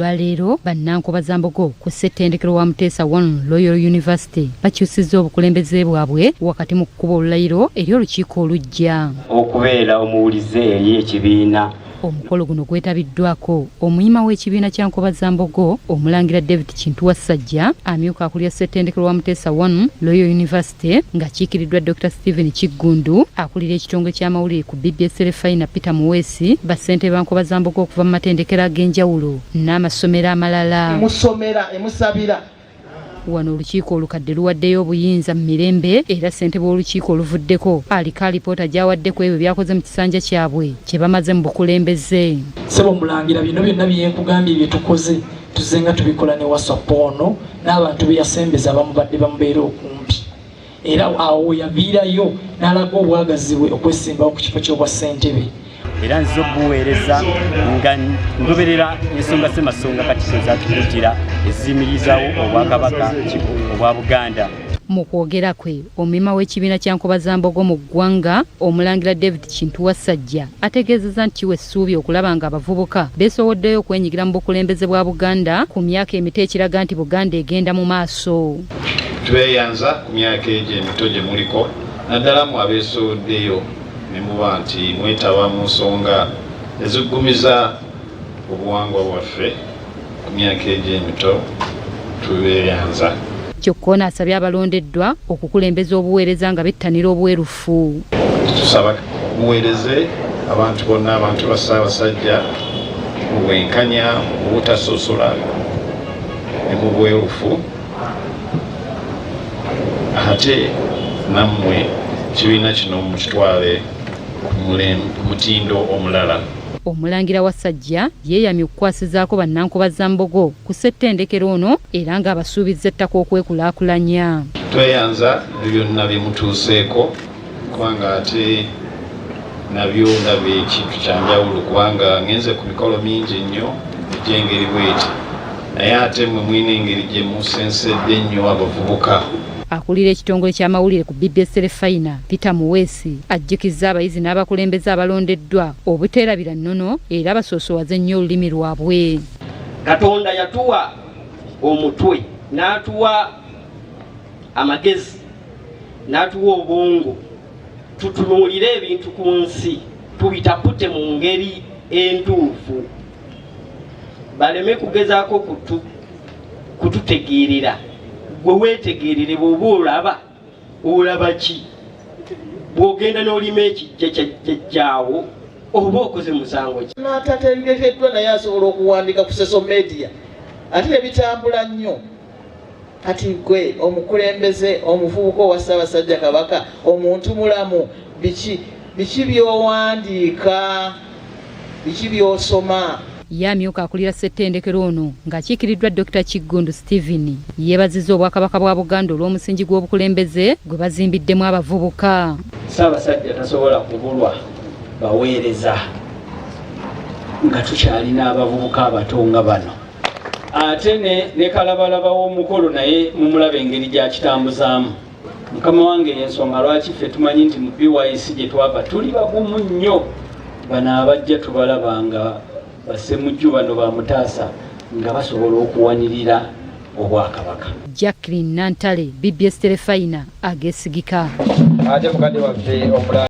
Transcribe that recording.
Olwaleero bannankobazambogo ku ssettendekero wa Muteesa I Royal University bakyusizza obukulembeze bwabwe wakati mu kkuba olulayiro eri olukiiko oluggya. Okubeera omuwulize eri ekibiina. Omukolo guno gwetabiddwako omuyima w'ekibiina kya Nkobazambogo Omulangira David Kintu Wassajja, amyuka akulira ssettendekero wa Muteesa I Royal University ng'akiikiriddwa Dr Stephen Kiggundu, akulira ekitongole ky'amawulire ku BBS Terefayina Peter Muweesi, bassentebe ba Nkobazambogo okuva mu matendekero ag'enjawulo n'amasomero amalala. Emusomera emusabira. Wano olukiiko olukadde luwaddeyo obuyinza mu mirembe era ssentebe w'olukiiko oluvuddeko aliko alipoota gy'awadde ku ebyo by'akoze mu kisanja kyabwe kye bamaze mu bukulembeze. Ssebo Mulangira, bino byonna bye nkugambye bye tukoze tuzze nga tubikola ne Wasapa ono n'abantu be yasembeza abamubadde bamubeera okumpi, era awo we yaviirayo n'alaga obwagazi bwe okwesimbawo ku kifo ky'obwa ssentebe. Era nzize okubuweereza nga ngoberera ensonga Ssemasonga Katikkiro z'atukuutira eziyimirizaawo Obwakabaka obwa Buganda. Mu kwogera kwe, omuyima w'ekibiina kya Nkobazambogo mu ggwanga, Omulangira David Kintu Wassajja ategeezezza nti kiwa essuubi okulaba ng'abavubuka beesowoddeyo okwenyigira mu bukulembeze bwa Buganda ku myaka emito ekiraga nti Buganda egenda mu maaso. Tweyanza ku myaka egyo emito gye muliko, naddala mmwe abeesowoddeyo ne muba nti mwetaba mu nsonga eziggumiza obuwangwa bwaffe ku myaka egyo emito, tubeeyanza. Kyokka ono asabye abalondeddwa okukulembeza obuweereza nga bettanira obwerufu. Tusaba muweereze abantu bonna, abantu ba Ssaabasajja, mu bwenkanya, mu butasosola ne mu bwerufu, ate nammwe kibiina kino mukitwale ku mutindo omulala. Omulangira Wassajja yeeyamye okukwasizaako bannankobazambogo ku ssettendekero ono era ng'abasuubizza ettaka okwekulaakulanya. Tweyanza ebyo byonna bye mutuuseeko, kubanga ate nabyo ndaba ekintu kya njawulo, kubanga ngenze ku mikolo mingi nnyo egy'engeri bweti, naye ate mmwe mulina engeri gye musensedde ennyo abavubuka. Akulira ekitongole ky'amawulire ku BBS Terefayina Peter Muweesi ajjukizza abayizi n'abakulembeze abalondeddwa obuteerabira nnono era basoosowaze nnyo olulimi lwabwe. Katonda yatuwa omutwe, n'atuwa amagezi, n'atuwa obwongo, tutunuulire ebintu ku nsi tubitapute mu ngeri entuufu, baleme kugezaako kututegeerera. Gwe weetegeerere, bw'oba olaba olaba ki, bw'ogenda n'olima ekijja kya jjajjaawo oba okoze musango ki? N'atatengekeddwa naye asobola okuwandiika ku social media ate ne bitambula nnyo. Kati gwe omukulembeze omuvubuka owa Ssaabasajja Kabaka, omuntu mulamu, biki by'owandiika, biki by'osoma? Ye amyuka akulira ssettendekero ono ng'akiikiriddwa Dr Kiggundu Stephen yeebazizza Obwakabaka bwa Buganda olw'omusingi gw'obukulembeze gwe bazimbiddemu abavubuka. Ssaabasajja tasobola kubulwa baweereza nga tukyalina abavubuka abato nga bano, ate ne kalabalaba w'omukolo naye mumulaba engeri gy'akitambuzaamu. Mukama wange, ensonga lwaki ffe tumanyi nti mu BYC gye twava tuli bagumu nnyo, bano abajja tubalaba nga basemujju bano bamutaasa nga basobola okuwanirira Obwakabaka. Jacqueline Nantale, BBS Terefayina, ageesigika. Ate mukadde waffe omulala.